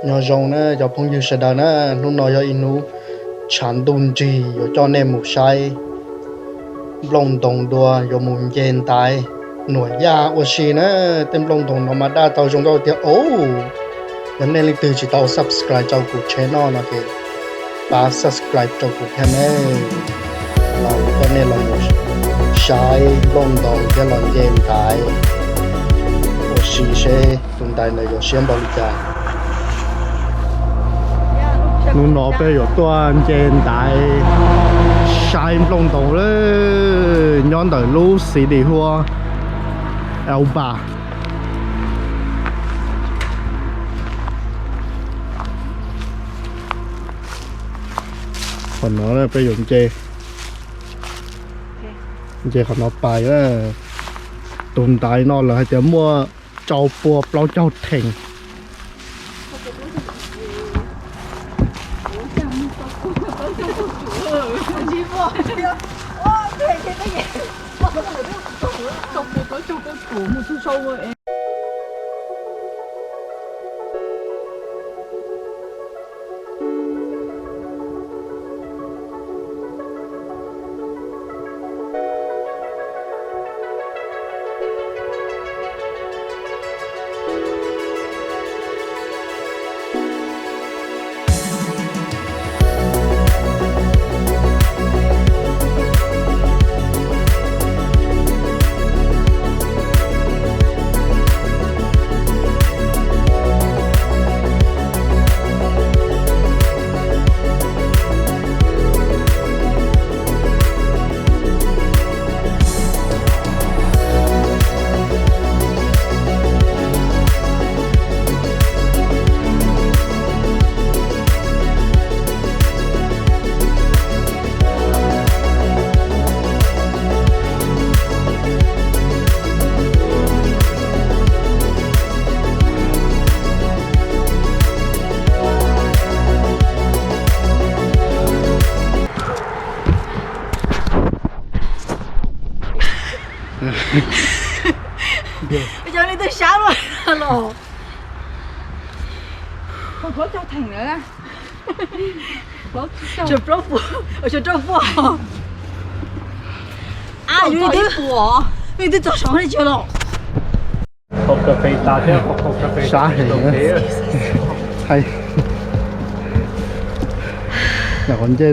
Nyob zoo na cov phooj ywg sawv daws na, hnub no yog ib hnub tshav ntuj nrig yuav coj nej mus saib nplooj ntoos dua, yuav mus nce ntaiv Nuam Yaj ua si na. Tej nplooj ntoos no mas daj tau zoo nkauj tiag os. Yog nej leej twg tsis tau subscribe rau kuv channel no ces pab subscribe rau kuv thiab ne. Los coj nej los mus saib nplooj ntoos thiab los nce ntaiv ua si seb tus ntaiv ntawd yuav siab npaum li cas. Hnub no peb yuav tuaj nce ntaiv saib nplooj ntoos lawm, nyob ntawm lub xib dis hu ua Elba. Qhov no peb yuav nce, nce qhov no pais na. Tus ntaiv no lawv hais tias muaj rau pua plaub caug theem. Cov li twb sab los los. Plaub puas, plaub puas. Ab, yus li twb, yus li twb txog saud li tsis los. Sab heev. Hais, qhov nce.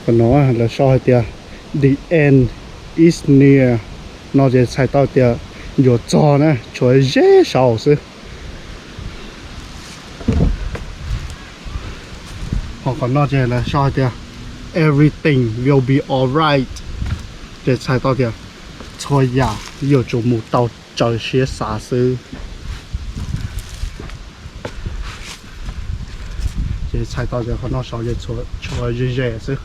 Qhov no lawv sau hais tias the end is near, no ces txhais tau tias yuav txog na, tshuav ze saud xwb. Ho qhov no ces lawv sau hais tias everything will be alright, ces txhais tau tias txhua yam yuav tsum mus tau raws siab xav xwb. Ces txhais tau tias qhov no saud ces tshuav ze ze xwb.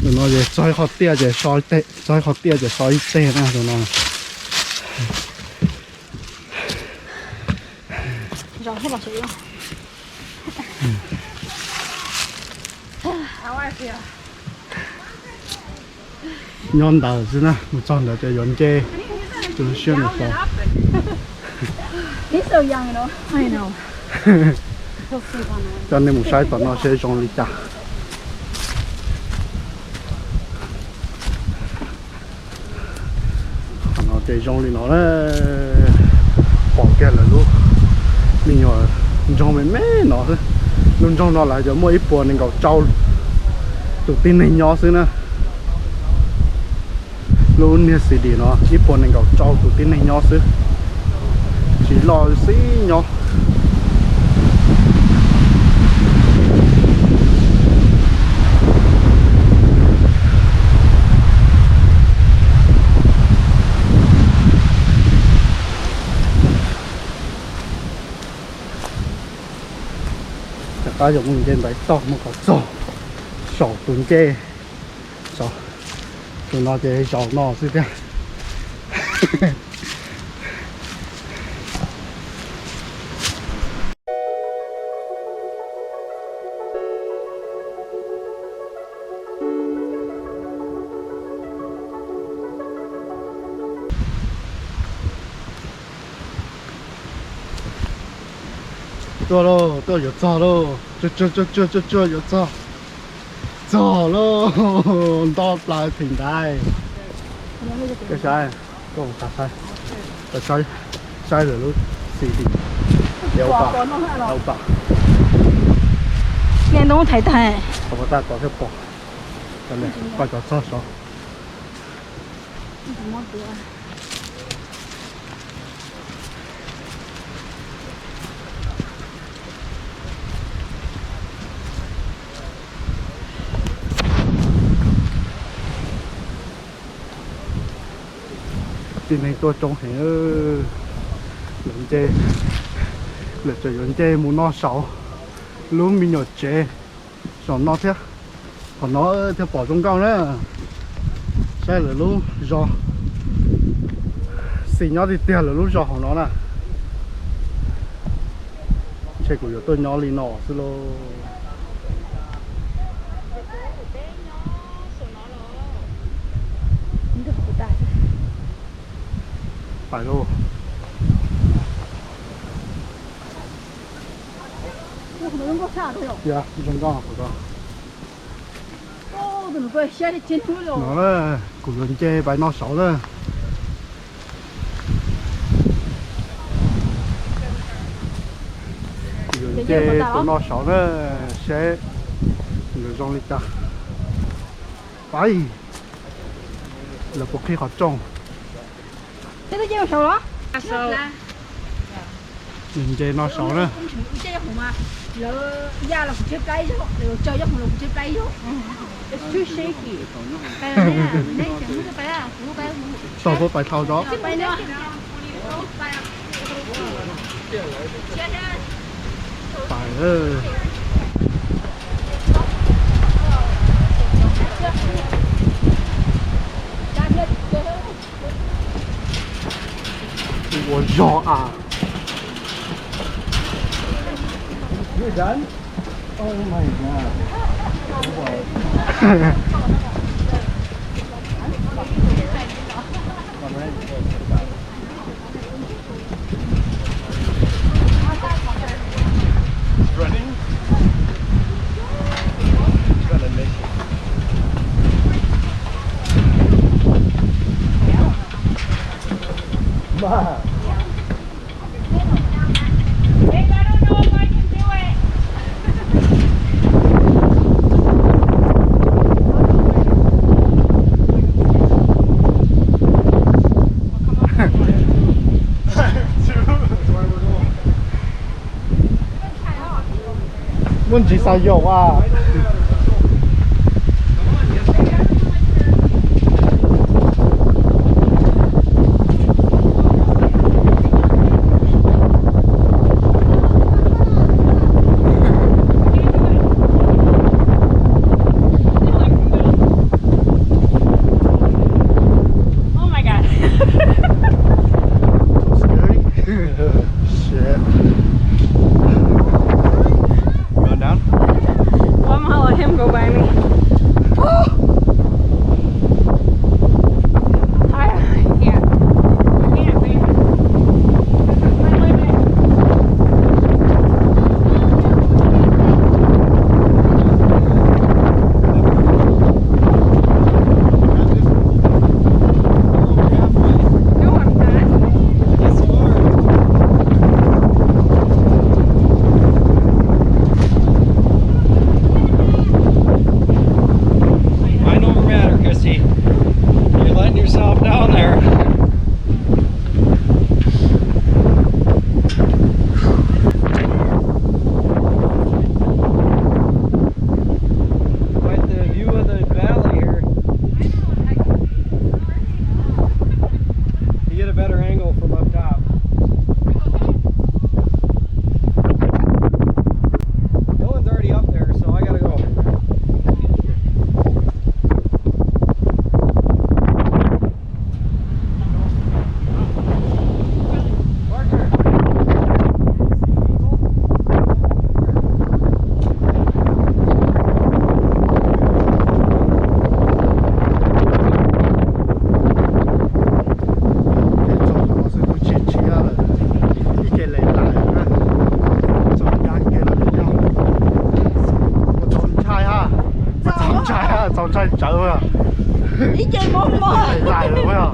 Tus no ces txog ib qho tiaj ces so ib teg, txog ib qho tiaj ces so ib teg na tus no. Nyob ntawd xwb na, mus txog ntawd ces yuav nce, tus siab nws xaus. Coj nej mus saib tom no seb zoo li cas. Qhov no ces zoo li no na, pom kiag lawv lub me nyuam ntsoog me me no xwb. Lub ntsoog no lawv cov muaj ib puas nees nkaum rau tus tib neeg nyob xwb na. Lub niag xi dim no ib puas nees nkaum rau tus tib neeg nyob xwb, tsis loj xib nyob. Rov qab yuav mus nce ntaiv toj mus kom txog saum tus ncej, saum tus no ces zaum no xwb thiab. Tuaj lauj, tuaj yuav txog lauj, tuaj tuaj tuaj tuaj yuav txog. Txog lauj, nto plaws theem ntaiv. Koj saib, koj mus xav saib, saib, saib lawm lub xi dim. Ntoo thaiv tag, tom thiaj pom. Koj cov txog saud. Tib neeg tuaj coob heev, lawv nce, lawv tseem yuav nce mus noj saud lub me nyuam tsev saum no thiab. Qhov no thiaj pom zoo nkauj na. Saib lawv lub zos, xis nyob tiag tiag lawv lub zos hauv no na. Ntshe kuv yuav tuaj nyob li no xwb lauj. Pais lauj. Yog zoo nkauj qhov ko. No, kuv yuav nce pais no saud na. Kuv yuav Ces tus no saud na, seb nws zoo li cas. Pais, lawv puas qhib qhov rooj. Nws nce no saud na. Tau puab pais tau zov. Pais. Ua zog a. You're done? Oh my God. Running? It's not a mission. Ma. Babe, I don't know if I can do it. Muaj ntsis xav yaum a. Oh my God. Scary. Shit. Going down? Well, I'm gonna let him go by me. I can't. I can't, baby. This is my limit. No, I'm not. Yes, you are. Mind over matter, Chrissy. You're letting yourself down there. Quite the view of the valley here. You get a better angle from up top. No one's already up there, so I gotta go. Ces txog no xwb twb tshiab tshiab lawm, ib ce lais lais na. Txog ncaj kiag lawm yog, ua txaus ntshai ha, ua txaus ntshai ha, txaus ntshai tsawv. Ib ce mob mob, lais lais lawm.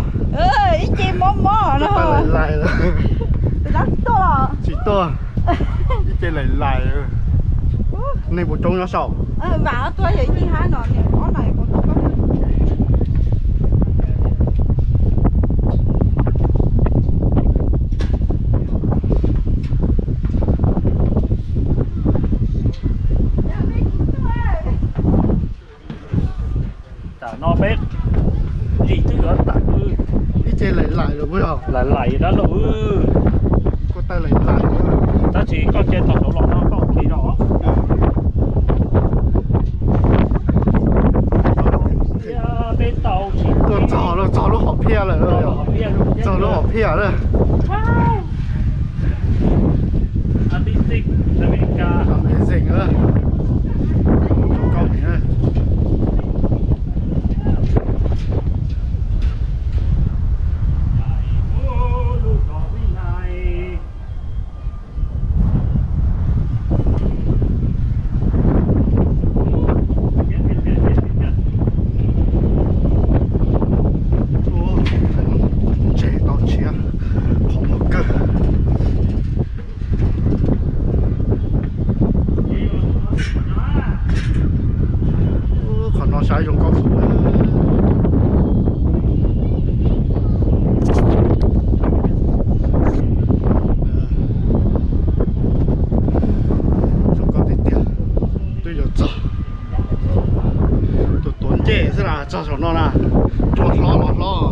Ib ce mob mob no. Lais lais lawm. Tsis tuaj, ib ce lais lais. Nej puas coob nyob saum? Vam tuaj yog ib hab no, ob no. Tam no peb zim twb yuav tawm. Ib ce lais lais lawm puas yog? Lais lais dab laug. Koj taw lais lais. Tab sis koj ce thaum saud los no koj ua li no. Peb tau tsis, txog, txog lub hom phiaj lawm. Txog lub hom phiaj lawm. Amazing. Ntses tau tshiab. Saib zoo nkauj kawg. Zoo nkauj tiag tiag. Twb yuav txog. Tuav tuav ncej xwb na, txog saum no na. Cua hlob los hlob,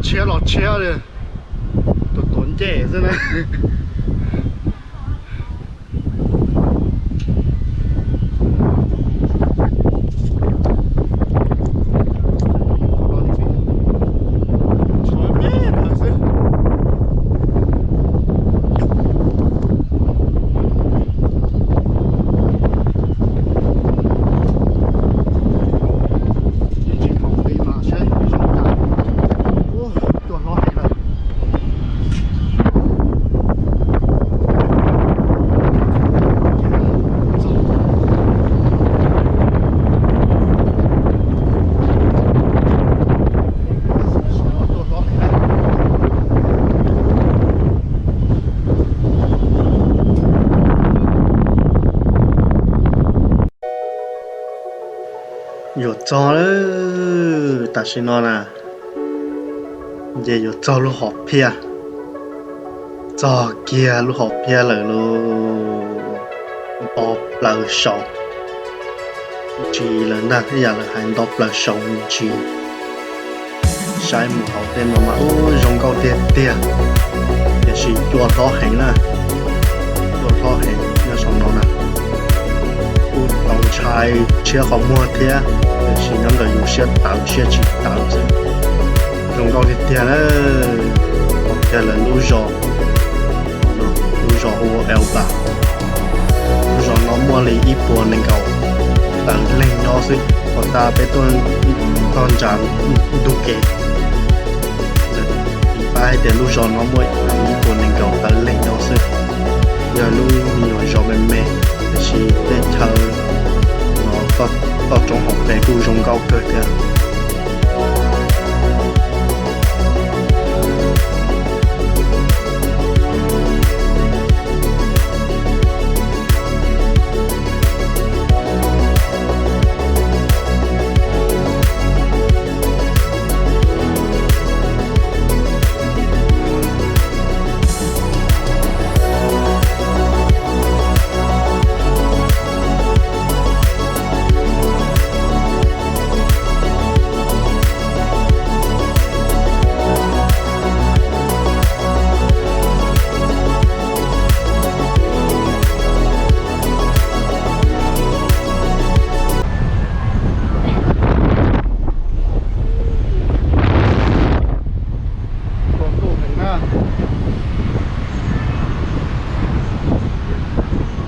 tshiab los tshiab li. Tuav tuav ncej xwb na. Cua hlob heev lawm. Yuav txog lawm, tam sim no na, ces yuav txog lub hom phiaj. Txog kiag lub hom phiaj lawm lauj. Nto plaws saum ntsis lawm ntag, ib yam lawv hais nto plaws saum ntsis. Saib mus hauv tej no mas ub zoo nkauj tiag tiag, tiam sis cua hlob heev na. Cua hlob heev nyob saum no na. Kuj tau ntshai tshiab qhov muag thiab, tiam sis nyob ntawm yus siab tawv siab tsis tawv xwb. Zoo nkauj tiag tiag na. Hauv kiag lawv lub zos, lub zos hu ua Elba. Lub zos no muaj li ib puas nees nkaum tawv leeg nyob xwb. Puas tas peb tuaj txog ntsa ntug kev, piv pab hais tias lub zos no muaj ib puas nees nkaum tawv leeg nyob xwb. Yog lub me nyuam zos me me, tiam sis tej chaw no toj roob hauv pes kuj zoo nkauj kawg thiab.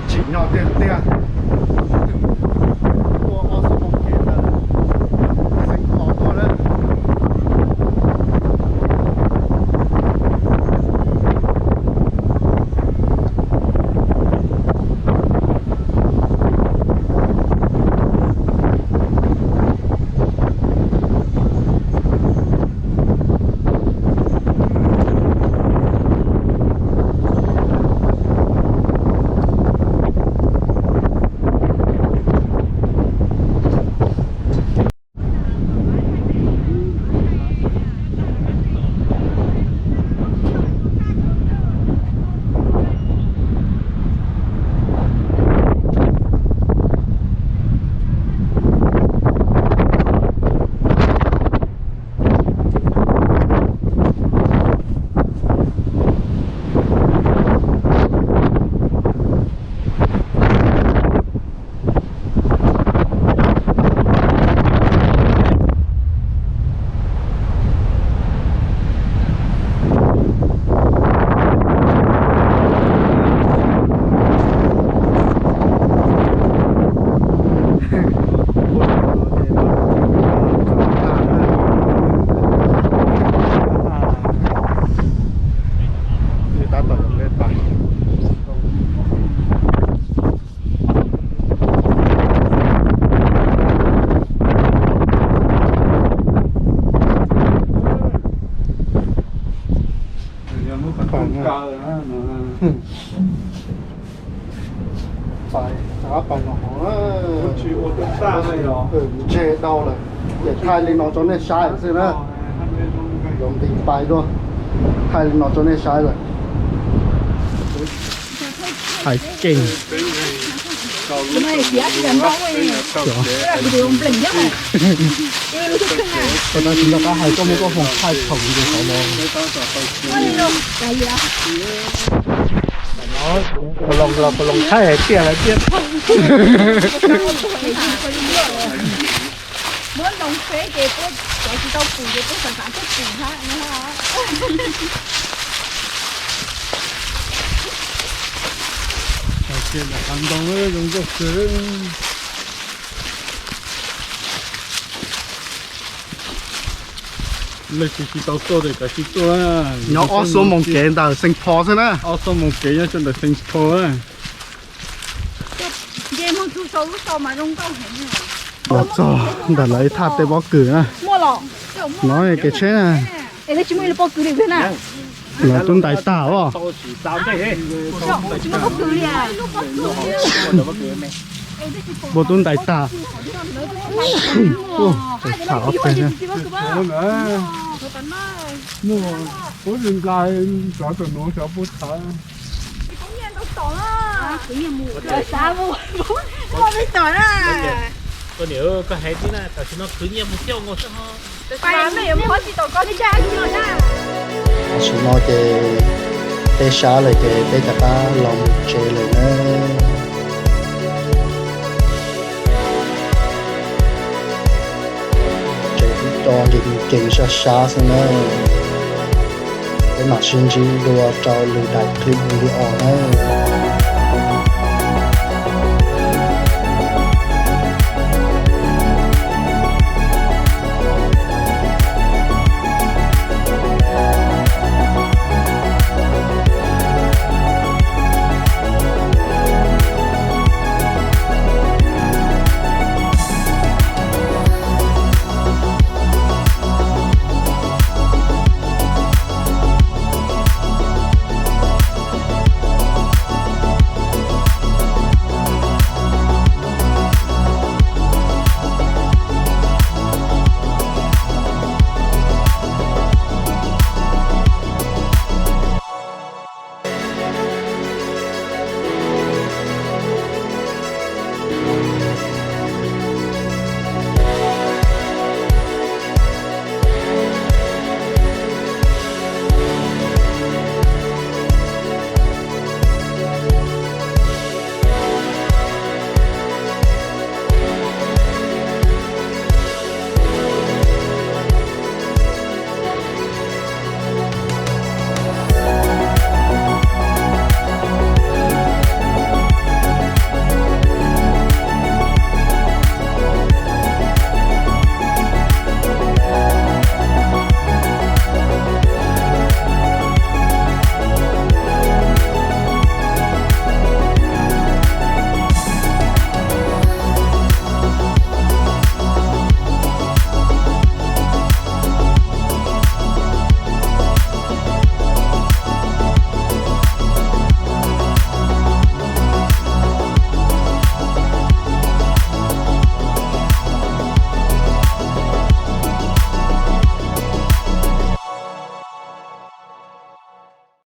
Tsim nyog tiag tiag. Ua ob xuab moos kev ntawd, xeev qos tuaj lawm. Tab tom yuav peb pais. Pais, pais los hauv na. Ntseg dhau lawm, ces thaij li no rau nej saib xwb na. Yuav nqis pais dua, thaij li no rau nej saib lawm. Hais keej. Ua tab sis nco qab hais koj muab koj foom thaij thaum ntawd xwb los. Los los thaij hais tiag lawm tiag. Muab ntoo seb ces puab cov tsis tau pum ces puab xav xav tuaj pum hab no. Hav ntoo zoo nkauj kawg. Leej twg tsis tau tuaj ces kav tsij tuaj. Nyob ob xuab moos kev ntawm Xeev Pho xwb na. Ob xuab moos kev nyob rau ntawm Xeev Pho na. Los txog ntawm lawv ib thaj teb pob kws na. No kev tsheb na. Lawv tub ntais tag os. Npua tub ntais tag. Tham ob peb. Muaj, puab nqa cov tus nuav cov puab tham. Koj niam, koj hais tib na, tam sim no khwv nyiaj mus xyuas nkaus xwb ho. Tam sim no ces peb sab lawm ces peb rov qab los mus tsev lawm na. Tsev kuj cov nkees nkees sab sab xwb na. Peb mam sib ntsib dua rau lwm daim clip video na.